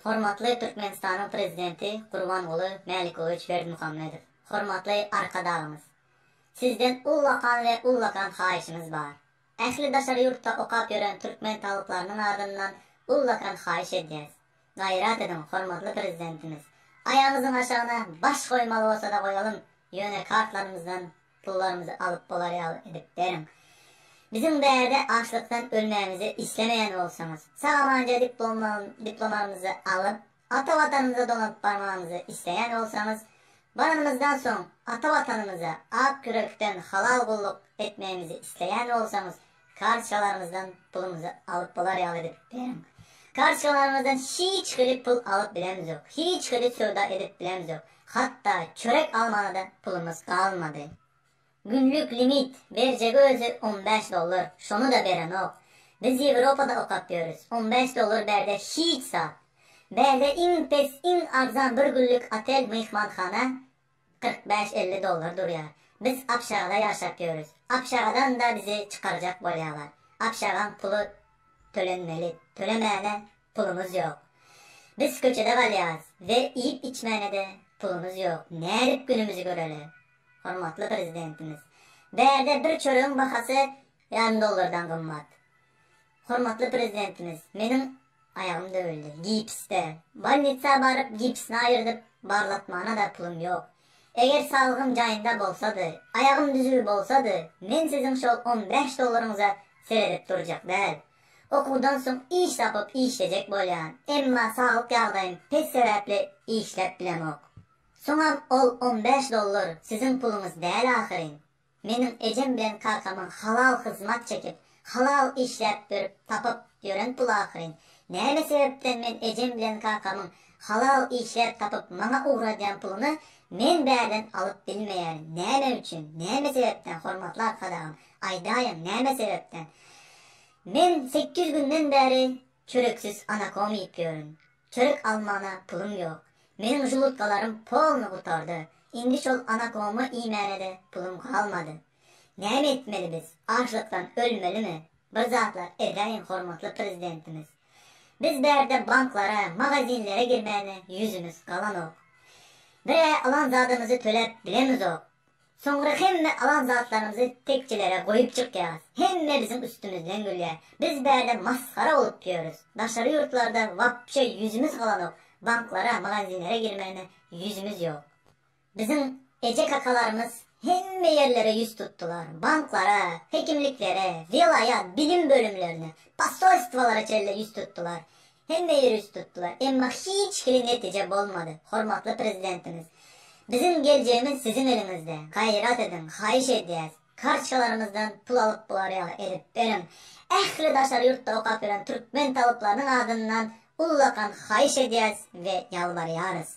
Hormatly Türkmenistanyň Prezidenti Gurbanguly Mälikowiç Berdimuhamedow, hormatly Arkadagymyz! Sizden ullakan we ullakan haýyşymyz bar. Ähli daşary ýurtda okap ýören türkmen talyplarynyň adyndan ullakan haýyş edýäs. Gaýrat ediň, hormatly Prezidentimiz! Aýagymyzyň aşagyna baş goýmaly bolsa-da goýalym, ýöne kartlarymyzdan pullarymyzy alyp bolar ýaly edip beriň. Biziň bärde açlykdan ölmämizi islemeýän bolsaňyz, sag-amanja diplomarymyzy alyp, ata Watanymyza dolanyp barmagymyzy isleýän bolsaňyz, baranymyzdan soň ata Watanymyza ak ýürekden halal gulluk etmegimizi isleýän bolsaňyz, kartoçkalarymyzdan pulumyzy alyp bolar ýaly edip beriň. Kartoçkalarymyzdan hiç hili pul alyp bilemzok, hiç hili söwda edip bilemzok. Hatda çörek almana-da pulumyz galmady. Günlük limit, berjegi özi on bäş dollar, şony-da berenok. Biz Ýewropada okap ýörüs, on bäş dollar bärde hiç zat. Bärde iň pes, iň arzan bir günlük otel, myhmanhana 45-50 dollar durýar. Biz obşagada ýaşap ýörüs. Obşagadan-da bizi çykarjak bolýarlar. Obşagaň puly tölenmeli, tölemäne pulumyz ýok. Biz köçede galýarys we iýip-içmäne-de pulumyz ýok. Nädip günümizi göreli? Hormatly Prezidentimiz, bärde bir çöregiň bahasy ýarym dollardan gymmat. Hormatly Prezidentimiz, meniň aýagym döwüldi. Gipsde. Bolnitsa baryp gipsini aýyrdyp, barlatmana-da pulum ýok. Eger saglygym jaýynda bolsady, aýagym düzüw bolsady, men siziň şol on bäş dollaryňyza seredip durjak däl. Okuwdan soň iş tapyp işlejek bolýan, emma saglyk ýagdaýym pes sebäpli işläp bilemok. Soňam ol on bäş dollar siziň puluňyz däl ahyryn. Meniň ejem bilen kakamyň halal hyzmat çekip, halal işläp ýörüp tapyp ýören puly ahyryn. Näme sebäpden men ejem bilen kakamyň halal işläp tapyp maňa ugradýan puluny men bärden alyp bilmeýärin? Näme üçin? Näme sebäpden hormatly Arkadagym? Aýdaýyň näme sebäpden? Men sekiz günden bäri çöreksiz anakom iýip ýörün. Çörek almana pulum ýok. Meniň žulutkalarym polny gutardy. Indi şol anakomy iýmäne-de pulum galmady. Näme etmeli biz? Açlykdan ölmelimi? Bir zatlar edäýiň hormatly Prezidentimiz. Biz bärde banklara, magazinlere girmäne ýüzümiz galanok. Bir-ä alan zadymyzy töläp bilemizok. Soňra hemme alan zatlarymyzy tekjelere goýup çykýas. Hemme biziň üstümizden gülýär. Biz bärde masgara bolup ýörüs. Daşary ýurtlarda wapşe ýüzümiz galanok, banklara, magazinlere girmäne ýüzümiz ýok. Biziň eje-kakalarymyz hemme ýerlere ýüz tutdular. Banklara, hekimliklere, welaýat bilim bölümlerine, posolstwolara çenli ýüz tutdular. Hemme ýere ýüz tutdular. Emma hiç hili netije bolmady. Hormatly Prezidentimiz, biziň geljegimiz siziň eliňizde. Gaýrat ediň, haýyş edýäs. Kartoçkalarymyzdan pul alyp bolar ýaly edip beriň. Ähli daşary ýurtda okap ýören türkmen talyplarynyň adyndan ullakan haýyş edýäs we ýalbarýarys.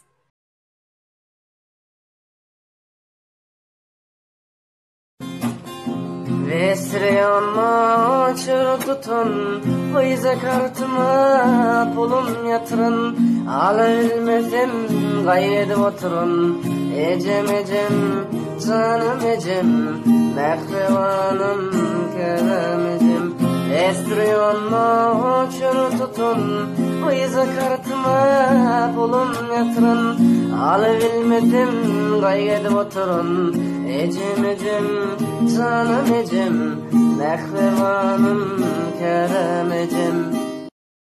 Nesreýanma çyr tutan, Visa kartyma pulum ýatyryn, Alabilmesem gaý edip otyryn. Ejem ejem, janym ejem, Mähribanym käbäm ejem. Nesreýanma çyr tutan, Visa kartyma pulum ýatyryn, Alabilmesem gaý edip otyryn. Ejem ejem, janym ejem, mähribanym, käbäm.